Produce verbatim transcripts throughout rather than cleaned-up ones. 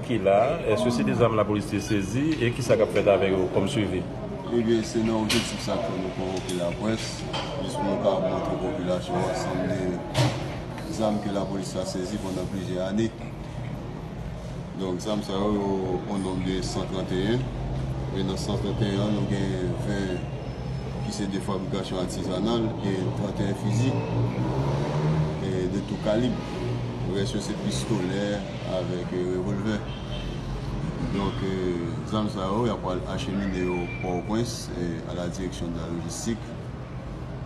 Ki la, èske se de zam lapolis te sezi e kisa k ap fèt avè yo kòm swivi? Ebyen, se nan objektif sa ke nou konvoke laprès, jis pou nou kapab montre popilasyon an ansanm de zam ke lapolis la sezi pandan plizyè ane. Donk, zam sa yo, yo o nonb de san trannteyen. E nan san trannteyen an, nou gen ven ki se de fabrikasyon atizanal e trannteyen fizi e de tou kalib. Rès yo se pistolè avèk e, revòlvè. Donk, e, zam sa yo, y ap pral achemine yo Pòtoprens e, à la direction de la logistique,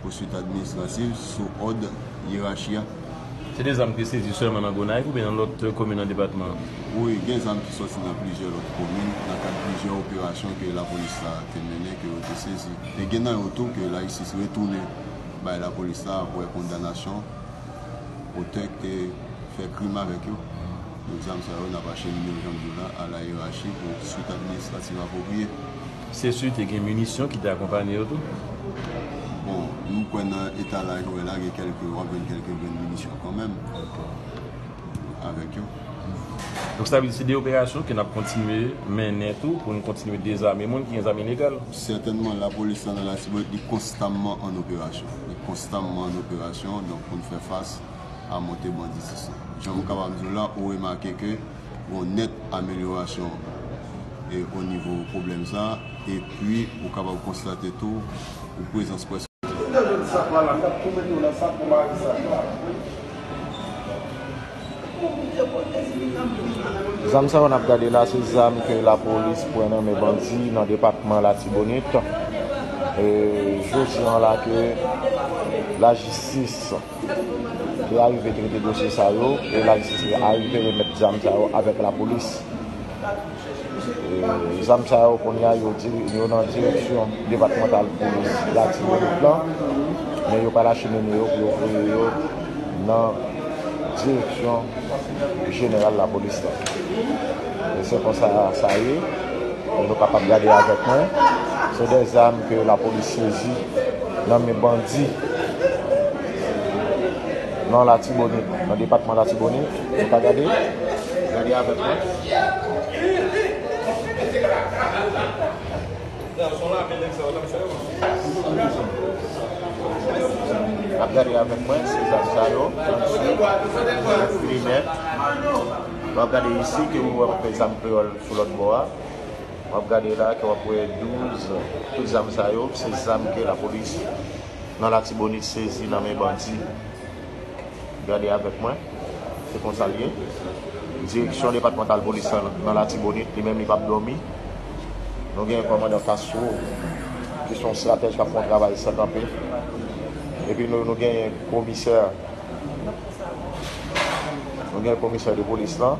poursuite administrative sous ordre hiérarchie. Se de zam ki sezi sèlman nan Gonayiv oubyen nan lòt komin nan depatman an? Wi, gen zam ki sòti nan plizyè lòt komin, nan kad plizyè operasyon ke lapolis la te mennen, ke yo te sezi. E gen nan yo tou ke lajistis retounen bay lapolis la apre kondanasyon otè ki te fè krim avèk yo. Donk, zam sa yo, n ap achemine yo, jan m di w la, à la hiérarchie pour suite administrative appropriée. Se si te gen minisyon ki te akonpanye yo tou? Bon, m kwè nan eta la, jwè la, gen kèlke, w ap jwenn kèlke grenn minisyon kanmenm avèk yo. Donk, sa vle di se de operasyon ke n ap kontinye mennen tou pou n kontinye dezame moun ki gen zam ilegal? Sètènman, lapolis la nan Latibonit, li konstamman an operasyon. Li konstamman an operasyon, donk, pou n fè fas a monte banditis lan. Jan m kapab di w la, ou remake ke yon nèt amelyorasyon e o nivo pwoblèm sa, epi ou kapab konstate tou yon prezans prèske. Zam sa yo n ap gade la, se zam ke lapolis pran nan men bandi nan depatman Latibonit. E jodi an la ke lajistis te arive trete dosye sa yo, e lajistis te arive remèt zam sa yo avèk lapolis. E zam sa yo kounye a yo, diri, yo nan direksyon depatmantal polis Latibonit lan, men yo pral achemine yo pou yo voye yo nan direksyon jeneral lapolis la. E se konsa sa ye. E nou kapab gade avèk mwen. Se de zam ke lapolis sezi nan men bandi nan Latibonit, nan depatman Latibonit. Nou ka gade? Gade avèk mwen. N ap gade avèk mwen, se zam sa yo, krimè. W ap gade isi ke w ap wè zam kreyòl sou lòt bò a. W ap gade la ke w ap wè douz, tout zam sa yo, se zam ke lapolis nan Latibonit sezi nan men bandi. Gade avèk mwen, se konsa l ye. Direksyon depatmantal polis lan nan Latibonit, li menm li p ap dòmi. Nou gen kòmandan Castro, ki se yon estratèj k ap fè yon travay san kanpe. Epi nou, nou gen komisè, nou gen komisè de polis lan.